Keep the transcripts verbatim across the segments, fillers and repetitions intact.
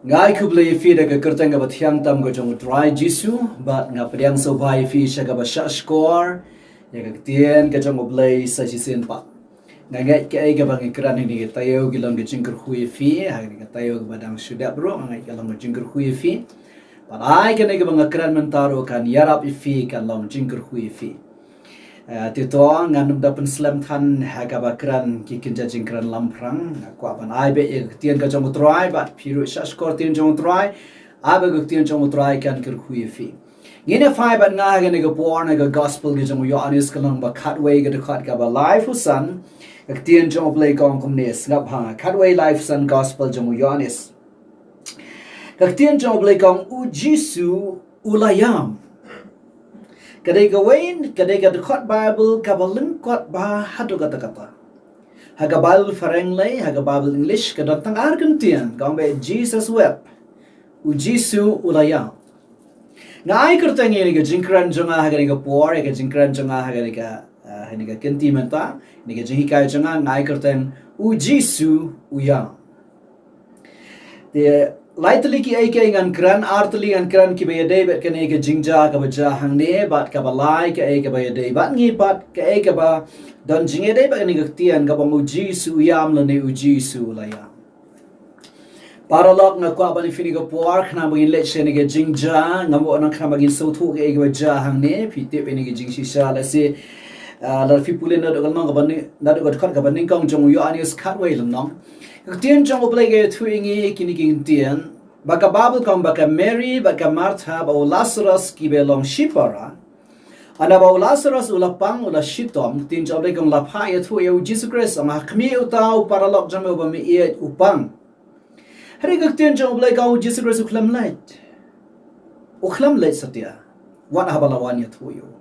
Nga ai khublei ïa phi da ka kyrteng kaba thiang tam ka jong U Trai Jisu, bad nga pdiang sngewbha ïa phi sha kaba shahshkor ïa ka ktien ka jong U Blei sa shisien pat. Nga ngeit kaei kaba nga kren ha kane ka taïew ka long ka jingkyrkhu ïa phi, ha kane ka taïew kaba dang shu dep ruh nga ngeit ka long ka jingkyrkhu ïa phi. Bad ai kane kaba nga kren mynta ruh kan ïarap ïa phi, kan long jingkyrkhu ïa phi. Eh, te to ngan ym da pynslem than ha kaba kren ki kynja jingkren lamphrang. Nga kwah ban ai beit ïa ka ktien ka jong U Trai bad phi ruh shahshkor ktien jong U Trai. Ai beit ka ktien jong U Trai kan kyrkhu ïa phi. Ngin ïa phai bad nga ha kane ka por na ka gospel ka jong u Ïoannis ka lynnong ba khatwei ka dkhot kaba laiphew san. Ka ktien jong U Blei ka ong kumne, sngap ha, khatwei laiphew san, gospel jong u Ïoannis. Ka ktien jong U Blei ka ong, U Jisu u la ïam. Ka dei kawei, ka dei ka dkhot Baibl kaba lyngkot bha haduh katta katta. Ha ka Baibl phareng lei, ha ka Baibl English ka don tang ar kyntien, ka ong beit Jesus wept. U Jisu u la ïam. Nga ai kyrteng ïa kane ka jingkren jong nga ha kane ka por, ïa ka jingkren jong nga ha kane ka, ah, ha kane ka kynti mynta, ha kane ka jinghikai jong nga, nga ai kyrteng U Jisu u ïam. Te lai tylli kiei kiei ngan kren, ar tylli ngan kren kiba ïadei bad kane ka jingjia kaba jia hangne, bad kaba lai kaei kaba ïadei bad ngi, bad kaei kaba don jingïadei bad kane ka ktien kaba ong U Jisu u ïam lane U Jisu u la ïam. Paralok, nga kwah ban ïa phi ha kane ka por khnang ba ngin leit sha kane ka jingjia, ngam ong khnang ba ngin sngewthuh kaei kaba jia hangne, phi tip ïa kane ka jingshisha lehse, ah, lada phi pule naduh ka lynnong kaba nyngkong, naduh ka dkhot kaba nyngkong jong u Ïoannis khatwei lynnong. Ka ktien jong U Blei ka ïathuh ïa ngi kine ki ktien, ba ka Baibl ka ong ba ka Mary bad ka Martha bad u Lasarus kiba long shipara. Hynda ba u Lasarus u la pang, u la shitom, ka ktien jong U Blei ka ong, la phah ïathuh ïa U Jisu Khrist, ong, ha khmih uta u paralok jong me uba me ïeit u pang. Hynrei ka ktien jong U Blei ka ong U Jisu Khrist u khlem leit. U khlem leit satia. Wat haba la wan ïathuh ïa u.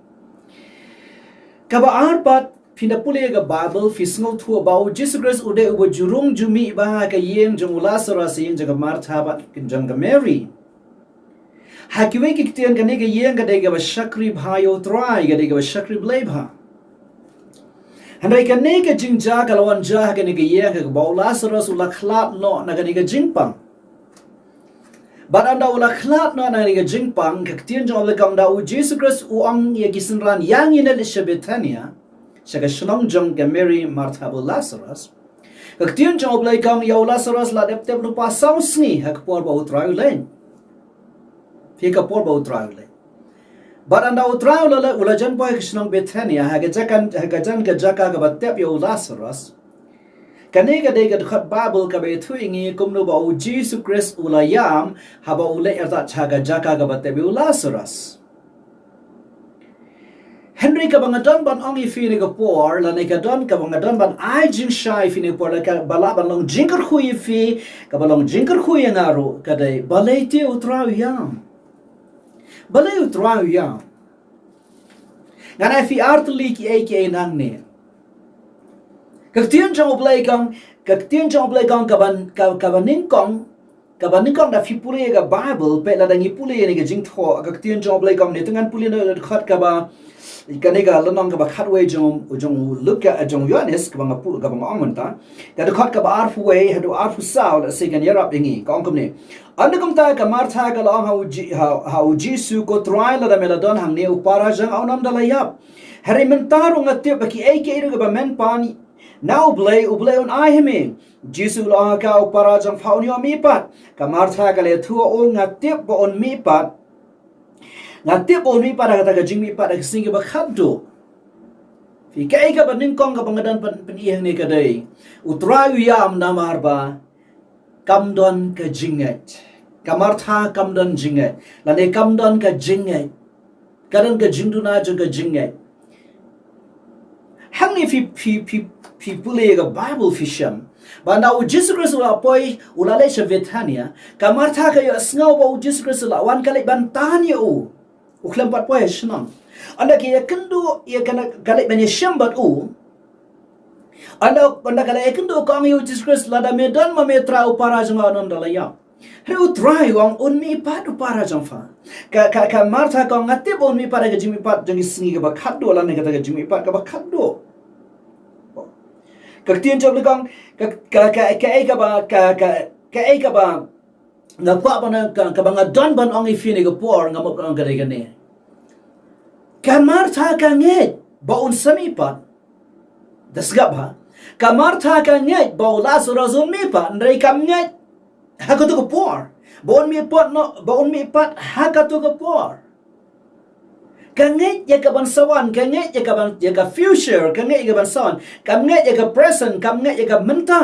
Kaba ar pat, phin da pule ïa ka Baibl, phi sngewthuh ba U Jisu Khrist u dei uba ju rung ju mih bha ha ka ïing jong u Lasarus, ïing jong ka Martha bad jong ka Mary. Ha kiwei ki ktien kane ka ïing ka dei kaba shakri bha ïa U Trai, ka dei kaba shakri Blei bha. Hynrei kane ka jingjia ka la wan jia ha kane ka ïing ha kaba u Lasarus u la khlad noh na kane ka jingpang. Bad hynda u la khlad noh na kane ka jingpang, ka ktien jong U Blei ka ong, hynda U Jisu Khrist u ong ïa ki synran, ïa ngin leit sha Bethania, sha ka shnong jong ka Mary, Martha bad u Lasarus. Ka ktien jong U Blei ka ong, ïa u Lasarus la dep tep lypa saw sngi ha ka por ba U Trai u leit. Ha ka por ba U Trai u leit. Bad hynda U Trai u la leit, u la jan poi ha ka shnong Bethania, ha ka jaka, ha ka jan ka jaka kaba tep ïa u Lasarus. Kane ka dei ka dkhot Baibl kaba ïathuh ïa ngi kumno ba U Jisu Khrist u la ïam, haba u leit artat sha ka jaka kaba tep ïa u Lasarus. Hynrei kaba nga don ban ong ïa phi ha kane ka por, lane ka don kaba nga don ban ai jingshai ïa phi ha kane ka por, lane kaba lah ban long jingkyrkhu ïa phi, kaba long jingkyrkhu ïa nga ruh, ka dei, balei te U Trai u ïam? Balei U Trai u ïam? Ngan ai ïa phi ar tylli kiei kiei nangne. Ka ktien jong U Blei ka ong, ka ktien jong U Blei ka ong kaba, ka, kaba nyngkong, kaba nyngkong haba phi pule ïa ka Baibl, peit lada ngi pule ïa kane ka jingthoh, ka ktien jong U Blei ka ong ne, te ngan pule na ka dkhot kaba, kane ka lynnong kaba khatwei jong, jong u Luka, jong u Ïoannis, kaba nga pu-, kaba nga ong mynta. Ka dkhot kaba arphew wei haduh arphew saw, lehse kan ïarap ïa ngi, ka ong kumne. Hynda kumta ka Martha ka la ong ha U Ji-, ha, ha U Jisu, ko Trai, lada me la don hangne u para jong nga un ym da la ïap. Hynrei mynta ruh nga tip ba kiei kiei ruh kiba men pan na U Blei, U Blei un ai ha me. Jisu u la ong ha ka, u para jong pha un ïoh mihpat. Ka Martha ka la ïathuh, o nga tip ba un mihpat. Nga tip ba un mihpat ha kata ka jingmihpat ha ka sngi kaba khatduh. Phi, kaei kaba nyngkong kaba nga don pyn, pyn-i hangne ka dei, U Trai u ïam namar ba kam don ka jingngeit. Ka Martha kam don jingngeit. Lane kam don ka jingngeit. Ka don ka jingduna jong ka jingngeit. Hangne phi, phi, phi, phi pule ïa ka Baibl phi shem. Ba hynda U Jisu Khrist u la poi, u la leit sha Bethania, ka Martha ka ïohsngew ba U Jisu Khrist u la wan, ka leit ban tan ïa u. U khlem pat poi ha shnong. Hynda ka ïakynduh, ïa ka, ka leit ban ïashem bad u. Hynda, hynda ka la ïakynduh ka ong ïa U Jisu Khrist, lada me don ma me Trai, u para jong nga un ym da la ïap. Hynrei U Trai u ong un mihpat u para jong pha. Ka, ka, ka Martha ka ong nga tip un mihpat ha ka jingmihpat jong ka sngi kaba khatduh lane kata ka jingmihpat kaba khatduh. Ka ktien jong U Blei ka ong, ka, ka, ka, kaei kaba, ka, ka, kaei kaba, nga kwah ban ka, kaba nga don ban ong ïa phi ha kane ka por, nga mut ban ong ka dei kane. Ka Martha ka ngeit ba un sa mihpat. Da sngap ha. Ka Martha ka ngeit ba u Lazarus un mihpat, hynrei kam ngeit ha kato ka por ba un mihpat, no, ba un mihpat ha kato ka por. Ka ngeit ïa ka ban sa wan, ka ngeit ïa ka ban, ïa ka future, ka ngeit ïa ka ban sa wan, kam ngeit ïa ka present, kam ngeit ïa ka mynta.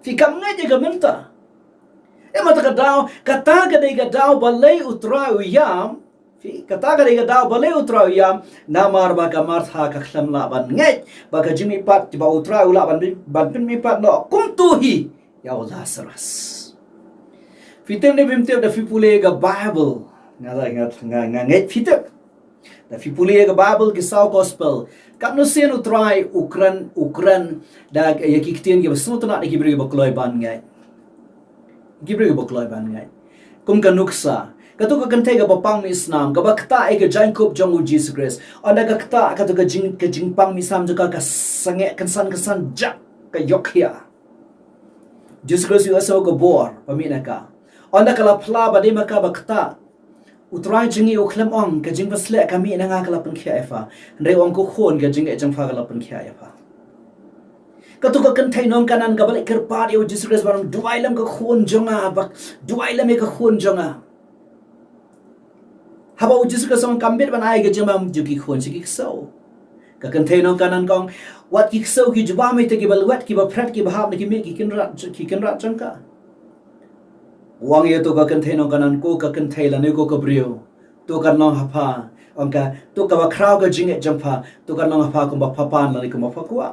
Phi, kam ngeit ïa ka mynta. Ïa, mynta ka daw, kata ka dei ka daw balei U Trai u ïam. Phi, kata ka dei ka daw balei U Trai u ïam, namar ba ka Martha ka khlem lah ban ngeit ba ka jingmihpat ba U Trai u lah ban, ban pynmihpat noh kumto hi ïa u Lazarus. Phi tip ne phim tip, da phi pule ka Bible, nga, nga, nga, nga ngeit phi tip. Da phi pule ka Bible, ki saw gospel, katno sien U Trai u kren, u kren da ïa ki ktien kiba sngewtynnat ïa ki briew kiba kloi ban ngeit. Ki briew kiba kloi ban ngeit. Kum ka nuksa, kato ka kynthei kaba pang mih snam, kaba ktah ïa ka jaiñkup jong U Jisu Khrist. Ynda ka ktah, kato ka jing, ka jingpang mih snam jong ka ka sangeh kynsan kynsan, jak ka ïoh khia. Jisu Khrist u ïohsngew ka bor ba mih na ka. Ynda ka la phla ba dei ma ka ba ktah, U Trai jong ngi u khlem ong ka jingpynshlur ka mih na nga ka la pynkhiah ïa pha, hynrei u ong, ko khun, ka jingngeit jong pha ka la pynkhiah ïa pha. Kato ka kynthei nongkynnoh kaba leit kyrpad ïa U Jisu Khrist ba un duwai lem ka khun jong nga, ba duwai lem ïa ka khun jong nga. Haba U Jisu Khrist u ong kam bit ban ai ka jingbam jong ki khun sha ki ksew, ka kynthei nongkynnoh ka ong, wat ki ksew ki jubab ïa kita kiba lwet, kiba phret, kiba hap na ki mih ki kynrad, ki kynrad jong ka. U ong ïa to ka kynthei nongkynnoh, ko ka kynthei lane ko ka briew, to kan long ha pha, ong ka, to kaba khraw ka jingngeit jong pha, to kan long ha pha kumba pha pan lane kumba pha kwah.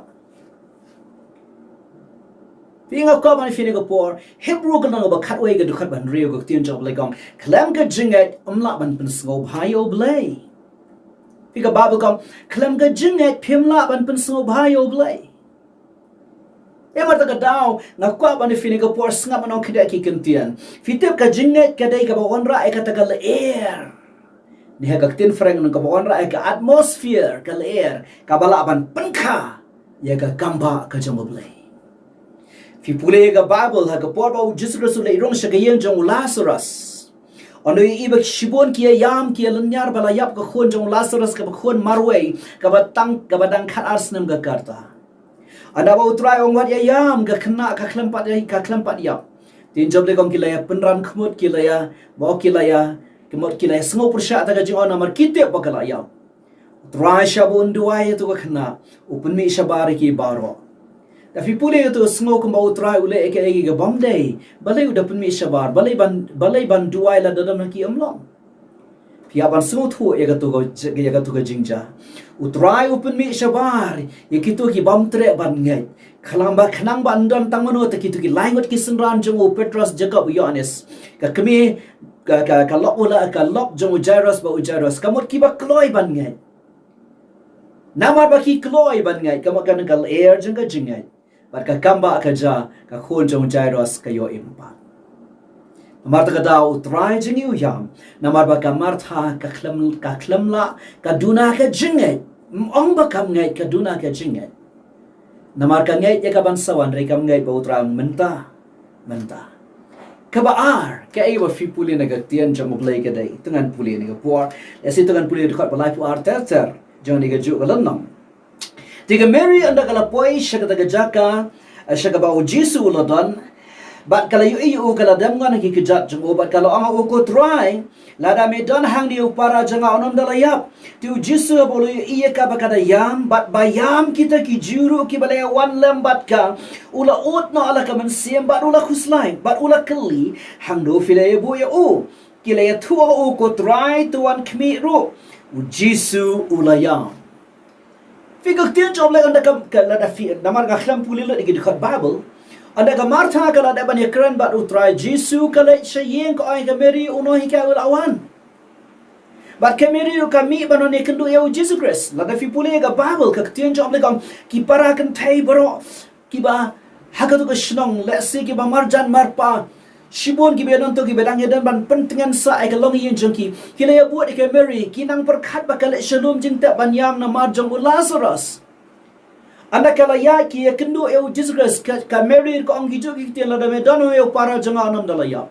Phi, nga kwah ban ïa phi ha kane ka por, Hebru ka lynnong ba khatwei ka dkhot ba hynriew, ka ktien jong U Blei ka ong, khlem ka jingngeit ym lah ban pynsngewbha ïa U Blei. Phi, ka Bible ka ong, khlem ka jingngeit phim lah ban pynsngewbha ïa U Blei. Ïa, mynta ka daw, nga kwah ban ïa phi ha kane ka por sngap, ngan ong khyndiat ki ktien. Phi tip, ka jingngeit ka dei kaba wanrah ïa kata ka lyer. Ne ha ka ktien Phareng ngan ong kaba wanrah ïa ka atmosphere, ka lyer, kaba lah ban pynkha ïa ka kambah ka jong U Blei. Phi pule ïa ka Bible, ha ka por ba U Jisu Khrist u leit rung sha ka ïing jong u Lazarus, ynda u ïohi ba shibun ki ïa ïam, ki ïa lynñiar ba la ïap ka khun jong u Lazarus, kaba khun marwei, kaba tang, kaba dang khatar snem ka rta. Ynda ba U Trai u ong wat ïa ïam, ka khynnah ka khlem pat ïa, ka khlem pat ïap. Ktien jong U Blei ka ong ki la ïa pynran khmut, ki la ïa, ba ki la ïa, ki mut ki la ïa sngew pyrshah ïa kata ka jingong namar ki tip ba ka la ïap. U Trai, sha ba un duwai ïa kato ka khynnah, u pynmih shabar ïa ki baroh. Da phi pule ïa kato, sngew kumba U Trai u leh ïa kaei kaei kaba ym dei. Balei u da pynmih shabar, balei ban, balei ban duwai lada don ha ki ïam long. Phi hap ban sngewthuh ïa kato ka, ïa kato ka jingjia. U Trai u pynmih shabar ïa kito ki bym treh ban ngeit. Khnang ba, khnang ban don tang mano, te kito ki lai ngut ki synran jong u, Petros, Jakob, u Ïoannis. Ka kmie, ka, ka, ka lok u la, ka lok jong u Jairus bad u Jairus, ka mut kiba kloi ban ngeit. Namar ba ki kloi ban ngeit, ka mut ka don ka lyer jong ka jingngeit. Bad ka kambah ka jia, ka khun jong u Jairus ka ïoh im pat. Namar kata ka daw U Trai jong ngi u ïam, namar ba ka Martha ka khlem, ka khlem lah, ka duna ka jingngeit. Ym ong ba kam ngeit, ka duna ka jingngeit. Namar ka ngeit ïa ka ban sa wan, hynrei kam ngeit ba U Trai mynta, mynta. Kaba ar, kaei ba phi pule na ka ktien jong U Blei ka dei, to ngan pule ha kane ka por. Lehse to ngan pule dkhot ba laiphew ar ter ter jong kane kajuh ka lynnong. Te ka Mary ynda ka la poi sha kata ka jaka, eh, sha kaba U Jisu u la don, bad ka la ïohi ïa u, ka la dem ngon ha ki kjat jong u, bad ka la ong ha u, ko Trai, lada me don hangne u para jong nga un ym da la ïap. Te U Jisu haba u la ïohi ïa ka ba ka da ïam, bad ba ïam kita ki Jiw ruh kiba la ïa wan lem bad ka, u la ud noh la ka mynsiem, bad u la khuslai, bad u la kylli, hangno phi la ïa buh ïa u? Ki la ïathuh ha u, ko Trai, to wan khmih ruh. U Jisu u la ïam. Phi, ka ktien jong U Blei ynda ka, ka lada phi, namar nga khlem pule lut ïa ki dkhot Baibl. Ynda ka Martha ka la dep ban ïakren bad U Trai Jisu, ka leit sha ïing, ka ong ïa ka Mary, u nonghikai u la wan. Bad ka Mary ruh ka mih ban wan ïakynduh ïa U Jisu Khrist. Lada phi pule ïa ka Baibl, ka ktien jong U Blei ka ong, ki para kynthei baroh kiba ha kato ka shnong, lehse kiba marjan marpa, shibun kiba ïa don to kiba dang ïa don ban pyntngen sah ïa ka longïing jong ki, ki la ïa bud ïa ka Mary, ki nang pyrkhat ba ka leit sha lum jingtep ban ïam namar jong u Lazarus. Haba ka la ïaid ki ïakynduh ïa u Jisu Khrist, ka, ka Mary ka ong ki juh ki ktien, lada me don ïa u para jong nga, ym da la ïap.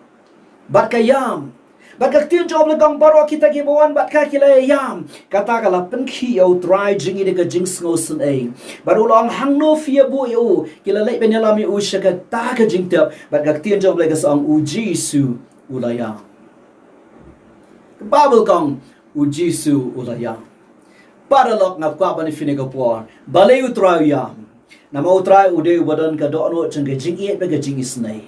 Bad ka ïam. Bad ka ktien jong U Blei ka ong baroh kita kiba wan bad ka ki la ïam. Kata ka la pynkhih ïa U Trai jong ngi da ka jingsngewsynei. Bad u la ong, hangno phi ïa buh ïa u? Ki la leit ban ïalam ïa u sha kata ka jingtep. Bad ka ktien jong U Blei ka sa ong, u Jisu u la ïam. Ka Baibl ka ong, u Jisu u la ïam. Paralok, nga kwah ban ïa phi ha kane ka por, balei U Trai u ïam? Namar U Trai u dei uba don ka dohnud jong ka jingïeit bad ka jingisynei.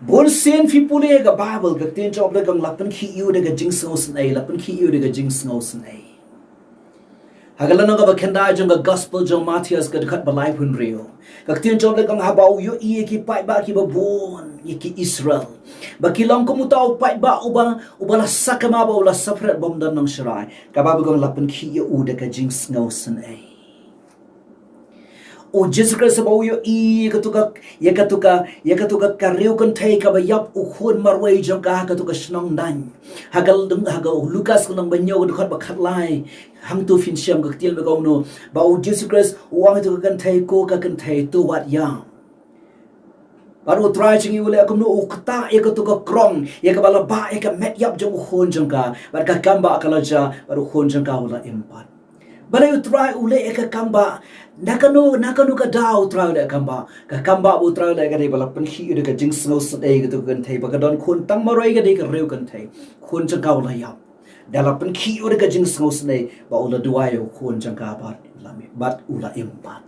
Bun sien phi pule ha ka Baibl, ka ktien jong U Blei ka ong la pynkhih ïa u da ka jingsngewsynei, la pynkhih ïa u da ka jingsngewsynei. Ha ka lynnong kaba khyndai jong ka Gospel jong u Mathaios, ka dkhot ba laiphew hynriew, ka ktien jong U Blei ka ong, haba u ïohi ïa ki paidbah kiba bun, ïa ki Israel, ba ki long kum uta u paidbah uba, uba la sakma bad u la separate, bym don nongsharai, ka Baibl ka ong la pynkhih ïa u da ka jingsngewsynei. U Jisu Khrist haba u ïohi ïa katu ka, ïa katu ka, ïa katu ka, ka riew kynthei kaba ïap u khun marwei jong ka ha katu ka shnong Nain. Ha ka l-, ha ka Lukas ka lynnong ba hynñiew, ka dkhot ba khatlai. Hangto phin shem ka ktien ba ka ong kumno, ba u Jisu Khrist u ong ïa katu ka kynthei, ko ka kynthei, to wat ïam. Bad U Trai jong ngi u leh kumno, u ktah ïa katu ka krong, ïa kaba la bah ïa ka met ïap jong u khun jong ka. Bad ka kam bah ka la jia, bad u khun jong ka u la im pat. Balei U Trai u leh ïa ka kam bah? Na kano, na kano ka daw U Trai u leh ïa ka kam bah? Ka kam bah ba U Trai u leh ïa ka dei ba la pynkhih ïa u da ka jingsngewsynei ïa katu ka kynthei ba ka don khun tang marwei, ka dei ka riew kynthei. Khun jong ka u la ïap. Da la pynkhih ïa u da ka jingsngewsynei, ba u la duwai ïa u khun jong ka bad u la im, bad u la im pat.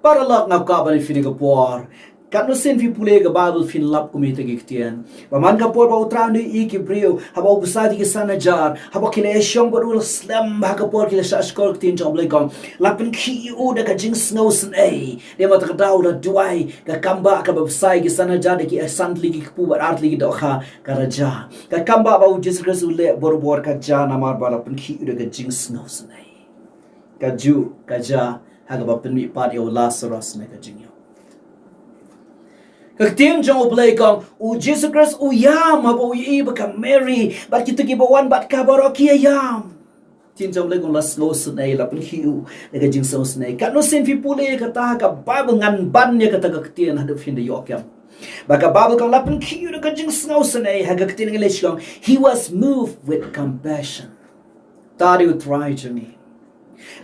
Paralok, nga kwah ban ïa phi ha kane ka por, katno sien phi pule ha ka Baibl phin lap kum ïa kita ki ktien. Ba man ka por ba U Trai u ïohi ïa ki briew, haba u bsa ïa ki san hajar, haba ki la ïashong bad u la slem, ha ka por ki la shah shkor, ka ktien jong U Blei ka ong, la pynkhih ïa u da ka jingsngewsynei. Namar kata ka daw u la duwai, ka kam bah kaba bsa ïa ki san hajar da ki san tylli ki kpu bad ar tylli ki dohkha, ka la jia. Ka kam bah ba u Jisu Khrist u leh barabor ka jia namar ba la pynkhih ïa u da ka jingsngewsynei. Kajuh ka jia ha kaba pynmihpat ïa u Lasaros na ka jingïap. Ka ktien jong U Blei ka ong, u Jisu Khrist u ïam haba u ïohi ba ka Mary bad kito kiba wan bad ka baroh ki ïam. Ktien jong U Blei ka ong la sngewsynei, la pynkhih ïa u da ka jingsngewsynei. Katno sien phi pule ïa kata ha ka Baibl, ngan ban ïa kata ka ktien haduh phin da ïoh kem. Ba ka Baibl ka ong la pynkhih ïa u da ka jingsngewsynei, ha ka ktien English ka ong, he was moved with compassion. Te dei U Trai jong ngi.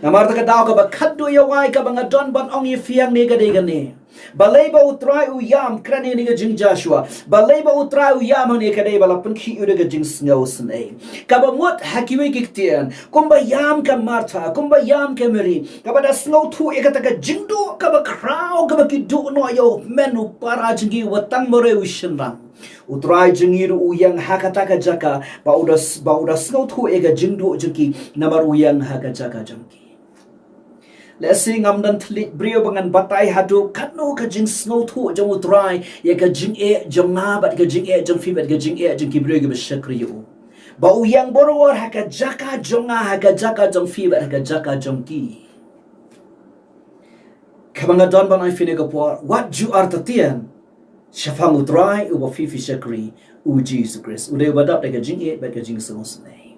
Namar kata ka daw kaba khatduh ïa wai kaba nga don ban ong ïa phi hangne ka dei kane. Balei ba U Trai u ïam, kren ïa kane ka jingjia. Balei ba U Trai u ïam hangne ka dei ba la pynkhih ïa u da ka jingsngewsynei. Kaba mut ha kiwei ki ktien, kumba ïam ka Martha, kumba ïam ka Mary, kaba da sngewthuh ïa kata ka jingduh kaba khraw kaba ki duh noh ïa u hynmen u para jong ki uba tang marwei u shynrang. U Trai jong ngi ruh u ïeng ha kata ka jaka, ba u da s-, ba u da sngewthuh ïa ka jingduh jong ki, namar u ïeng ha ka jaka jong ki. Lehse ngam don thylliej briew ba ngan batai haduh katno ka jingsngewthuh jong U Trai ïa ka jingeh jong nga bad ka jingeh jong phi bad ka jingeh jong ki briew kiba shakri ïa u. Ba u ïeng barabor ha ka jaka jong nga, ha ka jaka jong phi bad ha ka jaka jong ki. Kaba nga don ban ong ïa phi ha kane ka por, wat ju artatien shaphang U Trai uba phi phi shakri, u Jisu Khrist. U dei uba dap da ka jingïeit bad ka jingsngewsynei.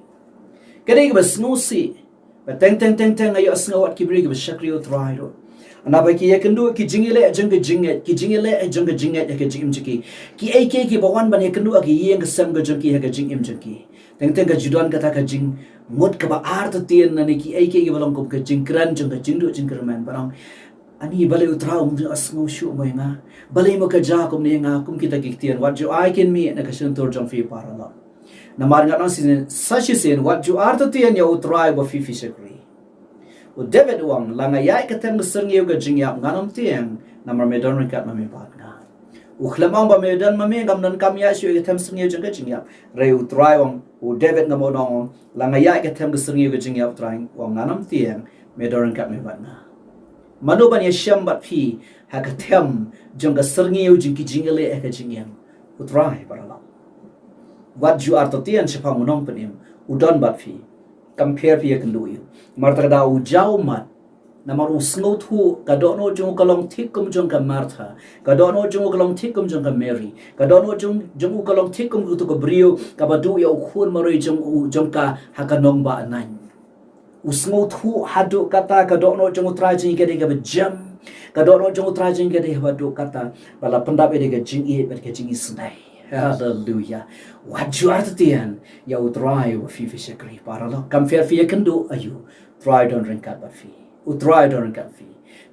Ka dei kaba sngewsih ba teng teng teng teng nga ïohsngew wat ki briew kiba shakri U Trai ruh, naba ki ïakynduh ki jingïaleh jong ka jingngeit, ki jingïaleh jong ka jingngeit ïa ka jingim jong ki. Kiei kiei kiba wan ban ïakynduh ha ka ïing ka sem ka jong ki, ha ka jingim jong ki. Teng teng ka ju don kata ka jingmut kaba artatien, lane kiei kiei kiba long kum ka jingkren jong ka jingduh jingkyrmen, ba ong, ani balei U Trai um ïohsngew shuh mo ïa nga? Balei mo ka jia kumne ïa nga? Kum kita ki ktien, wat ju ai kin mih na ka shyntur jong phi paralok. Namar ngan ong shisien, sa shisien, wat ju artatien ïa U Trai uba phi phi shakri. U David u ong, la nga ïaid ka them ka syrngiew ka jingïap ngan ym tieng, namar me don ryngkat ma me bad nga. U khlem ong ba me don ma me, ngam donkam ïaid shuh ïa ka them syrngiew jong ka jingïap. Hynrei U Trai u ong, u David namar u ong, la nga ïaid ka them ka syrngiew ka jingïap, U Trai u ong ngan ym tieng, me don ryngkat ma me bad nga. Mano ban ïashem bad phi ha ka them jong ka syrngiew jong ki jingïaleh ha ka jingim? U Trai paralok. Wat ju artatien shaphang U Nongpynim, u don bad phi. Kam pher phi ïakynduh ïa u. Namar kata ka daw u jaw mat. Namar u sngewthuh ka dohnud jong u ka long thik kum jong ka Martha, ka dohnud jong u ka long thik kum jong ka Mary, ka dohnud jong, jong u ka long thik kum kito ki briew kiba duh ïa u khun marwei jong u, jong ka ha ka nongbah Nain. U sngewthuh haduh katta ka dohnud jong U Trai jong ngi ka dei kaba jem. Ka dohnud jong U Trai jong ngi ka dei haduh katta ba la pyndap ïa ka jingïeit bad ka jingisynei. Haleluya. Wat ju artatien ïa U Trai uba phi phi shakri. Paralok, kam pher phi ïakynduh aïu. U Trai u don ryngkat bad phi. U Trai u don ryngkat bad phi.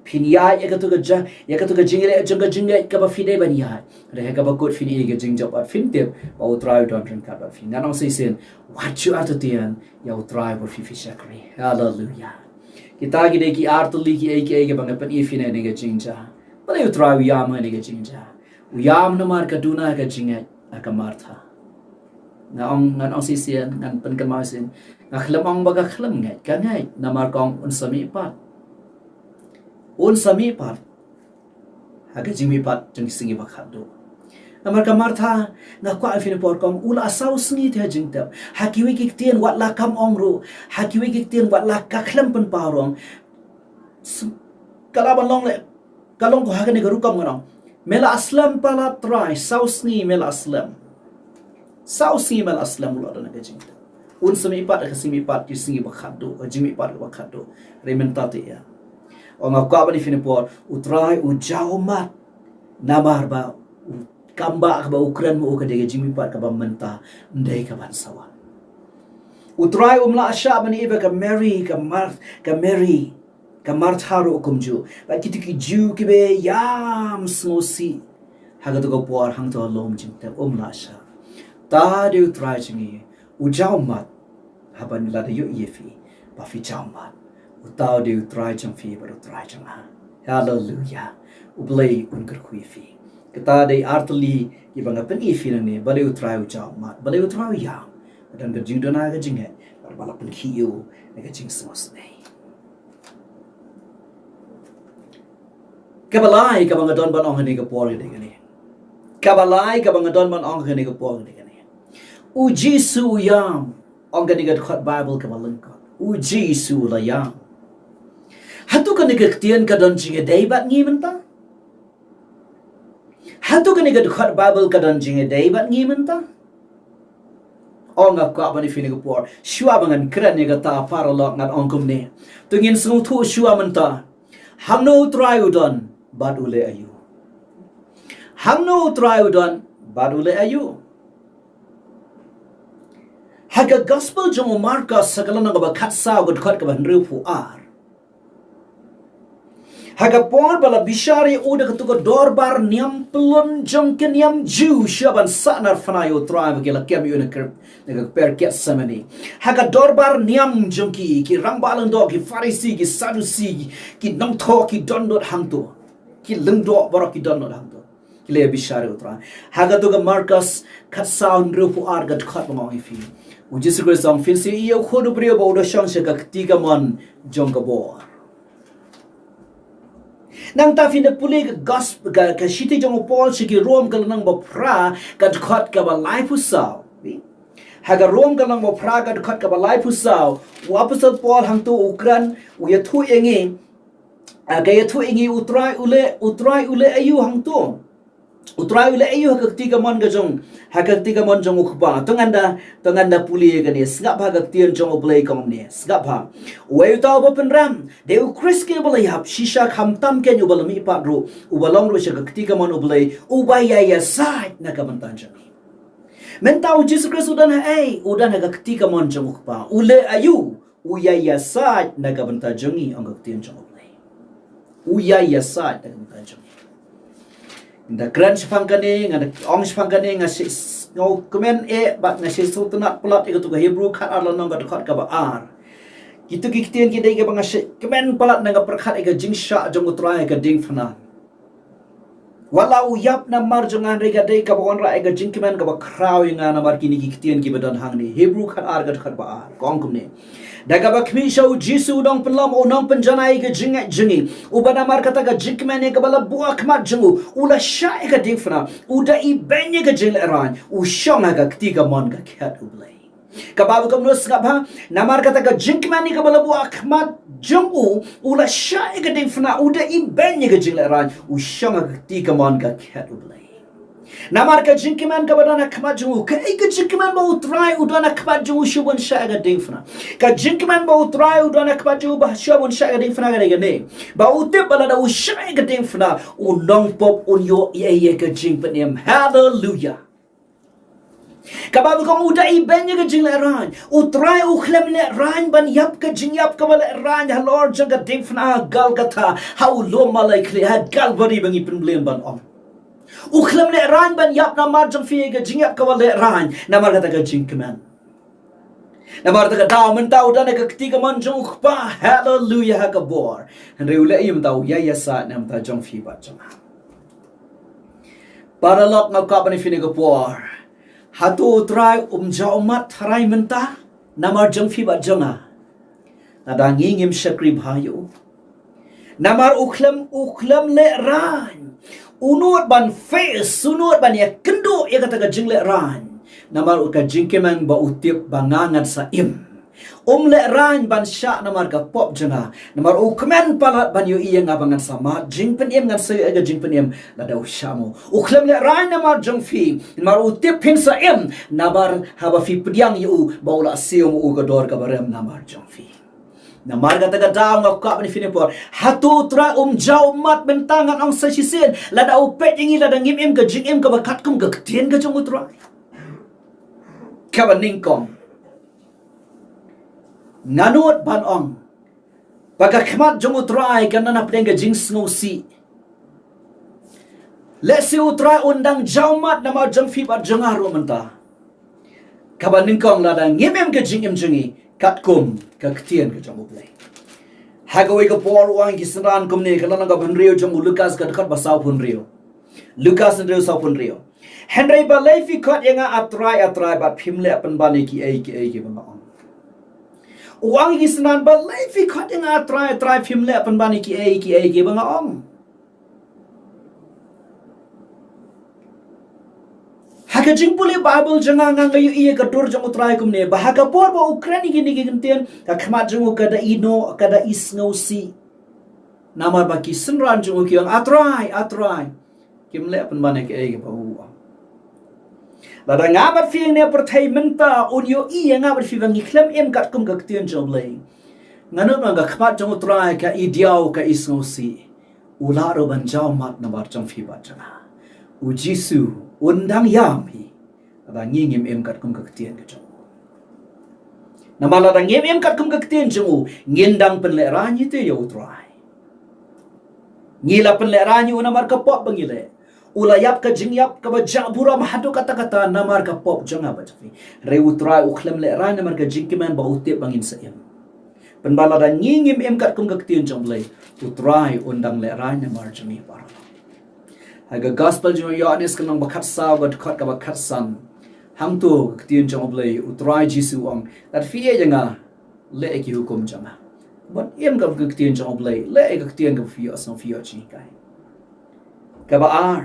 Phin ïaid ïa katu ka ja, ïa katu ka jingïaleh jong ka jingngeit kaba phi dei ban ïaid. Hynrei ha kaba kut phin ïohi ïa ka jingjop bad phin tip ba U Trai u don ryngkat bad phi. Ngan ong shisien, wat ju artatien ïa U Trai uba phi phi shakri. Haleluya. Kita ki dei ki artylli kiei kiei kiba nga pyni ïa phi ha kane ka jingjia. Balei U Trai u ïam ha kane ka jingjia? U ïam namar ka duna ka jingngeit ha ka Martha. Nga ong, ngan ong shisien, ngan pynkynmaw shisien. Nga khlem ong ba ka khlem ngeit, ka ngeit namar ka ong un sa mihpat. Un sa mihpat ha ka jingmihpat jong ki sngi ba khatduh. Namar ka Martha, nga kwah ïa phi na por, ka ong u la saw sngi te ha jingtep. Ha kiwei ki ktien wat la kam ong ruh. Ha kiwei ki ktien wat la ka khlem pynpaw ruh. Ka la ban long leh, ka long ko ha kane ka rukom, ngan ong. Me la slem palat Trai, saw sngi me la slem. Saw sngi me la slem, u la don ha ka jingtep. Un sa mihpat ha ka sngi mihpat, ki sngi ba khatduh, ka jingmihpat ba khatduh. Hynrei mynta te ïa, ong, nga kwah ban ïa phi na por, U Trai u jaw mat. Namar ba u kam ba kaba u kren ma u ka dei ka jingmihpat kaba mynta, ym dei kaban sa wan. U Trai um lah shah ban ïa ba ka Mary, ka Mar-, ka Mary, ka Martha ruh kumjuh. Bad kito ki Jiw kiba ïam sngewsih ha kato ka por hangto ha lum jingtep, um lah shah. Uta u dei U Trai jong ngi, u jaw mat. Haba ngi la da ïohi ïa phi ba phi jaw mat, uta u dei U Trai jong phi bad U Trai jong nga. Haleluya. U Blei un kyrkhu ïa phi. Kita dei artylli kiba nga pyni ïa phi nangne, balei U Trai u jaw mat, balei U Trai u ïam. Ba don ka jingduna ka jingngeit, bad ba la pynkhih ïa u na ka jingsngewsynei. Kaba lai kaba nga don ban ong ha kane ka por ka dei kane. Kaba lai kaba nga don ban ong ha kane ka por ka dei kane. U Jisu u ïam, ong kane ka dkhot Baibl kaba lyngkot. U Jisu u la ïam. Hato kane ka ktien ka don jingïadei bad ngi mynta? Hato kane ka dkhot Baibl ka don jingïadei bad ngi mynta? Ong, nga kwah ban ïa phi na ka por, shuwa ba ngan kren ïa kata, paralok, ngan ong kumne. To ngin sngewthuh shuwa mynta. Hangno U Trai u don bad u leh aïu? Hangno U Trai u don bad u leh aïu? Ha ka Gospel jong u Markos, ha ka lynnong kaba khatsaw, ka dkhot kaba hynriewphew ar. Ha ka por ba la bishar ïa u da kato ka dorbar niam pyllun jong ki niam Jiw, shuwa ban sahnarphna ïa U Trai, ba ki la kem ïa u na ka, na ka kper Gethsemane. Ha ka dorbar niam jong ki, ki rangbah lyngdoh, ki Pharisi, ki Sadusi, ki nongthoh, ki dohnud hangto. Ki lyngdoh baroh ki dohnud hangto. Ki la bishar ïa U Trai. Ha kato ka Markos khatsaw, hynriewphew ar, ka dkhot ba nga ong ïa phi. U Jisu Khrist u ong, phin sa ïohi ïa U Khun u briew ba u da shong sha ka kti kamon jong ka bor. Nangta phin da pule ka Gosp-, ka, ka shithi jong u Paul sha ki Rom, ka lynnong ba phra, ka dkhot kaba laiphew saw. Ha ka Rom, ka lynnong ba phra, ka dkhot kaba laiphew saw, u Apostol Paul hangto u kren, u ïathuh ïa ngi, ah, ka ïathuh ïa ngi, U Trai u leh, U Trai u leh aïu hangto. U Trai u leh aïu ha ka kti kamon ka jong, ha ka kti kamon jong U Kpa. To ngan da, to ngan da pule ïa kane, sngap ha ka ktien jong U Blei kumne, sngap ha. Uei uta uba pynrem? Dei U Khrist keiñ uba la ïap, shisha khamtam keiñ uba la mihpat ruh, uba long ruh sha ka kti kamon U Blei, uba ïai ïasaid na ka bynta jong ngi. Mynta U Jisu Khrist u don haei? U don ha ka kti kamon jong U Kpa. U leh aïu? U ïai ïasaid na ka bynta jong ngi, ong ka ktien jong U Blei. U ïai ïasaid na ka bynta jong ngi. Nga da kren shaphang kane, nga da ong shaphang kane, nga shait kmen eh, bad nga shait sngewtynnat palat ïa kato ka Hebru khatar lynnong, ka dkhot kaba ar. Kito ki ktien ki dei kiba nga shait kmen palat, nga pyrkhat ïa ka jingshah jong U Trai ha ka diengphna. Wat la u ïap namar jong nga, hynrei ka dei kaba wanrah ïa ka jingkmen kaba khraw ïa nga namar kine ki ktien kiba don hangne. Hebru khatar, ka dkhot ba ar, ka ong kumne. Da kaba khmih sha U Jisu u nongpynlong, u nongpynjanai ïa ka jingngeit jong ngi, uba namar kata ka jingkmen ïa kaba la buh ha khmat jong u, u la shah ïa ka diengphna, u da ibeiñ ïa ka jinglehrain, u shong ha ka kti kamon ka khet U Blei. Ka Baibl kumno, sngap ha? Namar kata ka jingkmen ïa kaba la buh ha khmat jong u, u la shah ïa ka diengphna, u da ibeiñ ïa ka jinglehrain, u shong ha ka kti kamon ka khet U Blei. Namar ka jingkmen kaba don ha khmat jong u, kaei ka jingkmen ba U Trai u don ha khmat jong u shuh ban shah ïa ka diengphna? Ka jingkmen ba U Trai u don ha khmat jong u ba shuh ban shah ïa ka diengphna ka dei kane, ba u tip ba lada u shah ïa ka diengphna, u nongpop un ïoh ïa ka jingpynim. Haleluya. Kaba bun kum u da ibeiñ ïa ka jinglehrain. U Trai u khlem lehrain ban ïap ka jingïap kaba lehrain halor jong ka diengphna ha Golgotha, ha u lum malai khlieh ha Kalbari ba ngi pynblim ban ong. U khlem lehrain ban ïap namar jong phi ïa ka jingïap kaba lehrain, namar kata ka jingkmen. Namar kata ka daw mynta u don ha ka kti kamon jong u Kpa, haleluya, ha ka bor. Hynrei u leh ïa mynta u ïai ïasaid na ka bynta jong phi bad jong nga. Paralok, nga kwah ban ïa phi ha kane ka por. Hato U Trai um jaw ummat tharai mynta namar jong phi bad jong nga? Lada ngi ngim shakri bha ïa u. Namar u khlem, u khlem lehrain. U nud ban face, u nud ban ïakynduh ïa kata ka jinglehrain. Namar u ka jingkmen ba u tip ba nga ngan sa im. Um lehrain ban shah namar ka pop jong nga. Namar u kmen palat ban ïohi ïa nga ba ngan sa mad jingpynim, ngan sa ïoh ïa ka jingpynim lada u shah mo. U khlem lehrain namar jong phi. Namar u tip phin sa im. Namar haba phi pdiang ïa u ba u la siew mo u ka dor kaba rem namar jong phi. Namar kata ka daw nga kwah ban ïa phi ha kane ka por. Hato U Trai um jaw ummat mynta? Ngan ong sa shisien. Lada u peit ïa ngi, lada ngim im ka jingim kaba katkum ka ktien ka jong U Trai. Kaba nyngkong, nga nud ban ong ba ka khmat jong U Trai kan don hapdeng ka jingsngewsih. Lehse U Trai un dang jaw ummat namar jong phi bad jong nga ruh mynta. Kaba nyngkong, lada ngim im ka jingim jong ngi katkum ka ktien ka jong U Blei. Ha kawei ka por u ong ïa ki synran kumne, ka lynnong kaba hynriew jong u Lukas, ka dkhot ba sawphew hynriew. Lukas hynriew sawphew hynriew. Hynrei balei phi khot ïa nga A Trai, A Trai, bad phim leh pynban ïa kiei kiei kiba nga ong? U ong ïa ki synran, balei phi khot ïa nga A Trai, A Trai, phim leh pynban ïa kiei kiei kiba nga ong? Ha ka jingpule Baibl jong nga, nga ïohi ïa ka dur jong U Trai kumne, ba ha ka por ba u kren ïa kine ki kyntien, ka khmat jong u ka da ïehnoh, ka da isngewsih. Namar ba ki synran jong u ki ong, A Trai, A Trai, kim leh pynban ïa kiei kiba u ong. Lada nga bad phi hangne ha pyrthei mynta, un ïohi ïa nga bad phi ba ngi khlem im katkum ka ktien jong U Blei, nga nud ba ka khmat jong U Trai ka ïadiaw, ka isngewsih. U lah ruh ban jaw ummat namar jong phi bad jong nga. U Jisu un dang ïam hi lada ngi ngim im katkum ka ktien ka jong u. Namar lada ngim im katkum ka ktien jong u, ngin dang pynlehraiñ hi te ïa U Trai. Ngi la pynlehraiñ ïa u namar ka pop ba ngi leh. U la ïap ka jingïap kaba jah burom haduh katta katta namar ka pop jong nga bad jong phi. Hynrei U Trai u khlem lehraiñ namar ka jingkmen ba u tip ba ngin sa im. Pynban lada ngi ngim im katkum ka ktien jong U Blei, U Trai un dang lehraiñ namar jong ngi baroh. Ha ka Gospel jong u Ïoannis ka lynnong ba khatsaw, ka dkhot kaba khatsan. Hangto ka ktien jong U Blei, U Trai Jisu u ong, lada phi ïeit ïa nga, leh ïa ki hukum jong nga. Ban im katkum ka ktien jong U Blei, leh ïa ka ktien kaba phi ïohsngew, phi ïoh jinghikai. Kaba ar,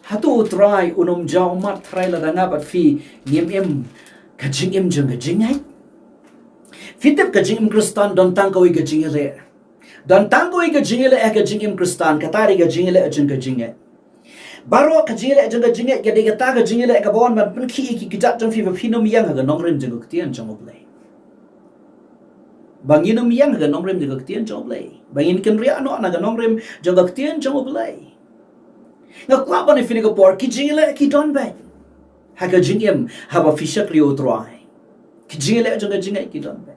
hato U Trai un ym jaw ummat tharai lada nga bad phi ngim im ka jingim jong ka jingngeit? Phi tip, ka jingim Khristan don tang kawei ka jingïaleh. Don tang kawei ka jingïaleh ha ka jingim Khristan, kata dei ka jingïaleh jong ka jingngeit. Baroh ka jingïaleh jong ka jingngeit ka dei kata ka jingïaleh kaba wan ban pynkhih ïa ki kjat jong phi ba phin ym ïeng ha ka nongrim jong ka ktien jong U Blei. Ba ngin ym ïeng ha ka nongrim jong ka ktien jong U Blei. Ba ngin kynriah noh na ka nongrim jong ka ktien jong U Blei. Nga kwah ban ïa phi ha kane ka por, ki jingïaleh ki don beit ha ka jingim haba phi shakri ïa U Trai. Ki jingïaleh jong ka jingngeit ki don beit.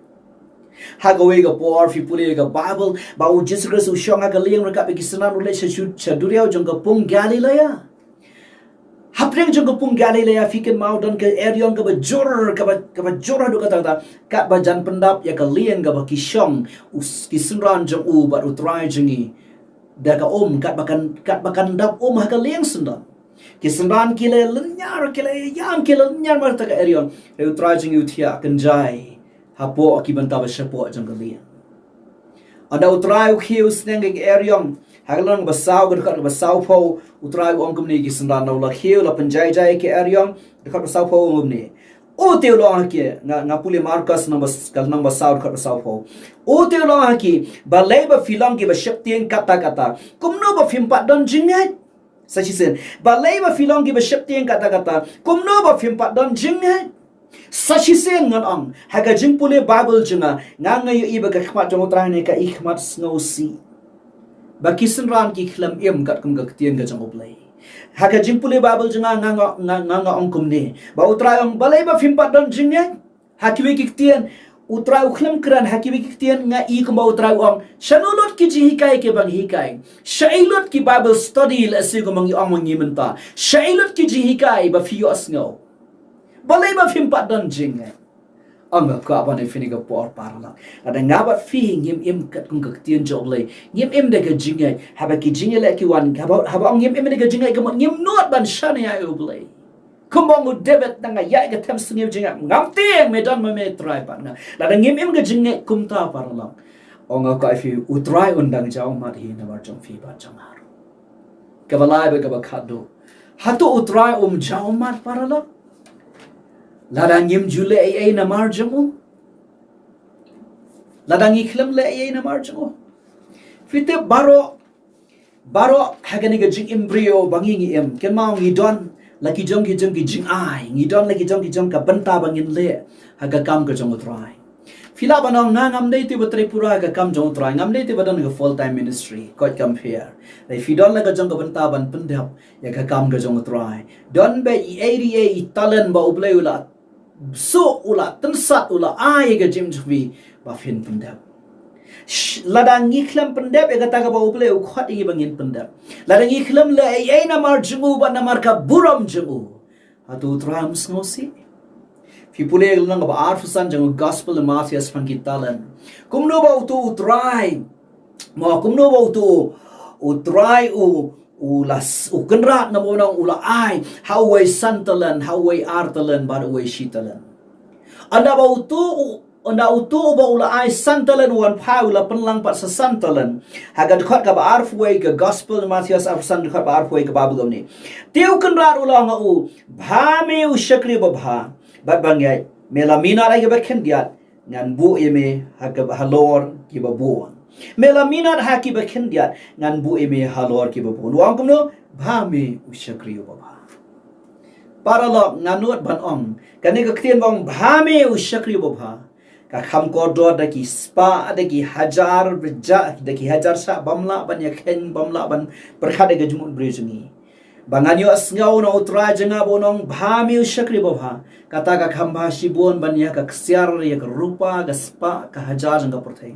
Ha kawei ka por phi pule ïa ka Baibl ba U Jisu Khrist u shong ha ka lieng ryngkat bad ki synran, u leit sha shu, sha duriaw jong ka pung Galilea. Hapdeng jong ka pung Galilea phi kynmaw don ka eriong kaba jur, kaba, kaba jur haduh katta katta. Katba jan pyndap ïa ka lieng kaba ki shong, u s-, ki synran jong u bad U Trai jong ngi da ka um, katba kan, katba kan dap um ha ka lieng syndon. Ki synran ki la lynñiar, ki la ïam, ki la lynñiar mar kata ka eriong. Hynrei U Trai jong ngi u thiah kynjai hapoh ki bynta ba shapoh jong ka lieng. Ynda U Trai u khiew sneng ïa ka eriong, ha ka lynnong ba saw, ka dkhot ba sawphew, U Trai u ong kumne ïa ki synran, ynda u la khiew, la pynjai jai ïa ka eriong, dkhot ba sawphew u ong kumne. U te u la ong ha ki, nga, nga pule Markos lynnong ba s-, ka lynnong ba saw, dkhot ba sawphew. U te u la ong ha ki, balei ba phi long kiba sheptieng katta katta? Kumno ba phim pat don jingngeit? Sa shisien, balei ba phi long kiba sheptieng katta katta? Kumno ba phim pat don jingngeit? Sa shisien ngan ong, ha ka jingpule Baibl jong nga, nga nga ïohi ba ka khmat jong U Trai ne ka i khmat sngewsih. Ba ki synran ki khlem im katkum ka ktien ka jong U Blei. Ha ka jingpule Baibl jong nga, nga nga nga nga ong kumne. Ba U Trai ong, balei ba phim pat don jingngeit? Ha kiwei ki ktien, U Trai u khlem kren, ha kiwei ki ktien nga i kumba U Trai u ong, shano lut ki jinghikai kiba nga hikai? Shaei lut ki Bible study lehse kumba ngi ong ma ngi mynta? Shaei lut ki jinghikai ba phi ïohsngew? Balei ba phim pat don jingngeit? Ong nga kwah ban ïa phi ne ka por paralok. Lada nga bad phi ngim im katkum ka ktien jong U Blei, ngim im da ka jingngeit, haba ki jingïaleh ki wan, haba haba ong ngim im da ka jingngeit, ka mut ngim nud ban shaniah ïa U Blei. Kumba ong u David, tang nga ïaid ka them sniew jingngeit, ngam tieng, me don ma me Trai bad nga. Lada ngim im ka jingngeit kumta paralok, ong nga kwah ïa phi, U Trai un dang jaw mat hi namar jong phi bad jong nga ruh. Kaba lai bad kaba khatduh, hato U Trai um jaw mat paralok? Lada ngim ju leh ei ei namar jong u? Lada ngi khlem leh ei ei namar jong u? Phi tip, baroh baroh ha kane ka jingim briew ba ngi ngi im, kynmaw, ngi don la ki jong ki jong ki jingai, ngi don la ki jong ki jong ka bynta ba ngin leh ha ka kam ka jong U Trai. Phi lah ban ong, nga ngam dei te ba trei pura ha ka kam jong U Trai, ngam dei te ba don ka full time ministry, koit kam pher. Dei phi don la ka jong ka bynta ban pyndep ïa ka kam ka jong U Trai. Don beit ei ei ei talent ba U Blei u la suk, u la tynsat, u la ai ïa ka jingim jong phi ba phin pyndep. Sh-, lada ngi khlem pyndep ïa kata kaba U Blei u khot ïa ngi ba ngin pyndep, lada ngi khlem leh ei ei namar jong u bad namar ka burom jong u, hato U Trai um sngewsih? Phi pule ïa ka lynnong kaba arphew san jong u Gospel u Mathaios, phan ki talent. Kumno ba uto U Trai, mo, kumno ba uto U Trai u u la s-, u Kynrad, naba u nang u la ai ha uwei san talent, ha uwei ar talent bad uwei shi talent. Ynda ba uto u, ynda uto uba u la ai san talent u wan phai, u la pynlang pat sa san talent. Ha ka dkhot kaba arphew wei ka Gospel Mathaios arphew san, dkhot ba arphew wei ka Baibl kumne. Te u Kynrad u la ong ha u, bha me u shakri babha bad bangeit, me la minot ha kiba khyndiat, ngan buh ïa me ha ka, halor kiba bun. Me la minot ha kiba khyndiat, ngan buh ïa me halor kiba bun. U ong kumno? Bha me u shakri uba bha. Paralok, nga nud ban ong, kane ka ktien ba ong bha me u shakri uba bha, ka kham kordor da ki spah, da ki hajar, ja-, da ki hajar shah bym lah ban ïakheiñ, bym lah ban pyrkhat da ka jingmut briew jong ngi. Ba ngan ïohsngew na U Trai jong nga ba u nong, bha me u shakri babha, kata ka kham bha shibun ban ïa ka ksiar, ïa ka rupa, ka spah, ka hajar jong ka pyrthei,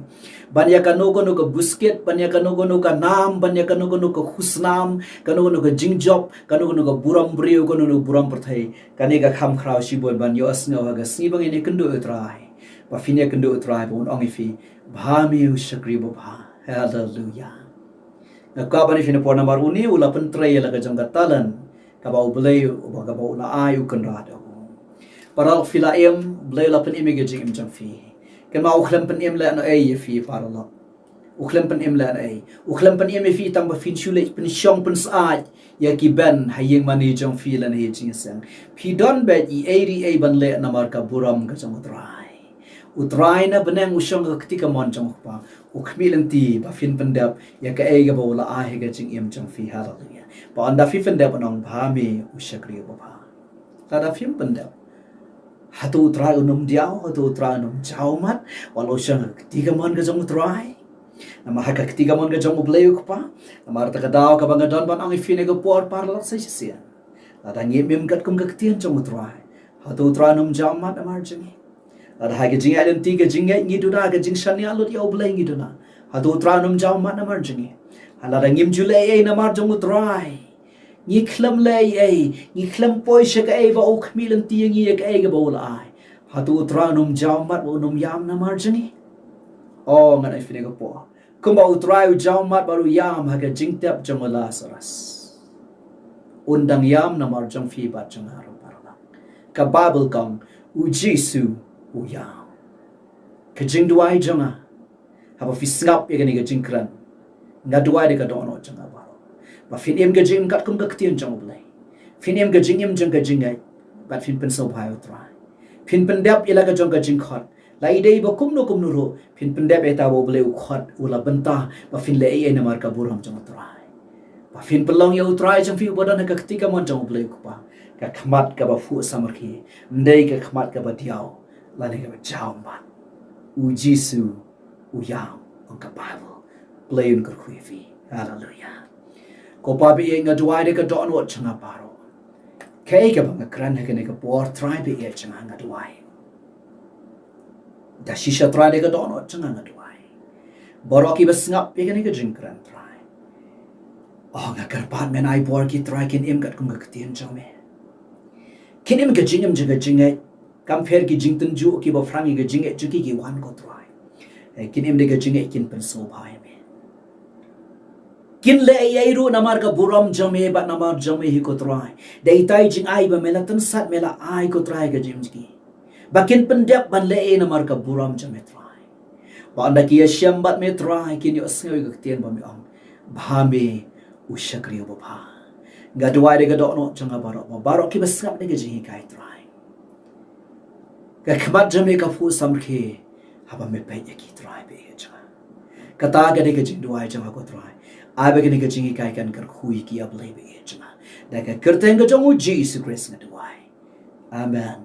ban ïa kano kano ka buskit, ban ïa kano kano ka nam, ban ïa kano kano ka khusnam, kano kano ka jingjop, kano kano ka burom briew, kano kano ka burom pyrthei. Kane ka kham khraw shibun ban ïohsngew ha ka sngi ba ngin ïakynduh ïa U Trai. Ba phin ïakynduh ïa U Trai ba un ong ïa phi, bha me u shakri babha. Haleluia. Nga kwah ban ïa phi na por namar une u la pyntrei ïa la ka jong ka talent kaba U Blei, uba kaba u la ai u Kynrad u. Paralok, phi la im, U Blei u la pynim ïa ka jingim jong phi. Kynmaw, u khlem pynim lehnohei ïa phi paralok. U khlem pynim lehnohei. U khlem pynim ïa phi tang ba phin shu leit pynshong pynsaid ïa ki ben ha ïing mane jong phi lane ha ïing jingïaseng. Phi don beit ei ei ei ban leh namar ka burom ka jong U Trai. U Trai na bneng u shong ha ka kti kamon jong U Kpa. U khmih lynti ba phin pyndep ïa kaei kaba u la ai ha ka jingim jong phi. Haleluia. Ba ynda phi pyndep u nong, bha me u shakri uba bha. Lada phim pyndep, hato U Trai un ym diaw, hato U Trai un ym jaw mat wat la u shong ha ka kti kamon ka jong U Trai? Namar ha ka kti kamon ka jong U Blei U Kpa. Namar kata ka daw kaba nga don ban ong ïa phi na ka por paralok sa shisien, lada ngim im katkum ka ktien jong U Trai, hato U Trai un ym jaw mat namar jong ngi? Lada ha ka jingïaid lynti ka jingngeit ngi duna, ka jingshaniah lut ïa U Blei ngi duna, hato U Trai un ym jaw mat namar jong ngi? Ha, lada ngim ju leh ei ei namar jong U Trai, ngi khlem leh ei ei, ngi khlem poi sha kaei ba u khmih lynti ïa ngi, ïa kaei kaba u la ai, hato U Trai un ym jaw mat bad un ym ïam namar jong ngi? O, ngan ai phi na ka por, kumba U Trai u jaw mat bad u ïam ha ka jingtep jong u Lasarus, un dang ïam namar jong phi bad jong nga ruh paralok. Ka Baibl ka ong, U Jisu u ïam. Ka jingduwai jong nga, haba phi sngap ïa kane ka jingkren, nga duwai da ka dohnud jong nga baroh, ba phin im ka jingim katkum ka ktien jong U Blei. Phin im ka jingim jong ka jingngeit bad phin pynsngewbha ïa U Trai. Phin pyndep ïa la ka jong ka jingkhot. La i dei ba kumno kumno ruh, phin pyndep ïa kata ba U Blei u khot, u la bynta ba phin leh ei ei namar ka burom jong U Trai. Ba phin pynlong ïa u Trai jong phi uba don ha ka kti kamon jong U Blei U Kpa ka khmat kaba phuh samrkhie, ym dei ka khmat kaba diaw lane kaba jaw ym bad. U Jisu u ïam, ong ka Baibl. Blei un kyrkhu ïa phi. Haleluia. Ko Pa ba ïeit, nga duwai da ka dohnud jong nga baroh. Kaei kaba nga kren ha kane ka por, Trai ba ïeit jong nga, nga duwai. Da shisha Trai da ka dohnud jong nga, nga duwai. Baroh kiba sngap ïa kane ka jingkren, Trai, oh, nga kyrpad men, ai bor ki Trai kin im katkum ka ktien jong me. Kin im ka jingim jong ka jingngeit. Kam pher ki jingtynjuh kiba phrang ïa ka jingngeit jong ki, ki wan ko Trai. Eh, kin im da ka jingngeit, kin pynsngewbha ïa me. Kin leh ei ei ruh namar ka burom jong me bad namar jong me hi ko Trai. Da itai i jingai ba me la tyngsat, me la ai ko Trai, ka jingim jong ki. Ba kin pyndep ban leh ei namar ka burom jong me Trai. Ba ynda ki ïashem bad me Trai, kin ïohsngew ïa ka ktien ba me ong, bha me u shakri uba bha. Nga duwai da ka dohnud jong nga baroh, ba baroh kiba sngap ïa ka jinghikai Trai, ka khmat jong me ka phuh samrkhie haba me peit ïa ki Trai ba ïeit jong nga. Kata ka dei ka jingduwai jong nga ko Trai. Ai ba kane ka jinghikai kan kyrkhu ïa ki, A Blei ba ïeit jong nga. Da ka kyrteng ka jong U Jisu Khrist nga duwai. Amen.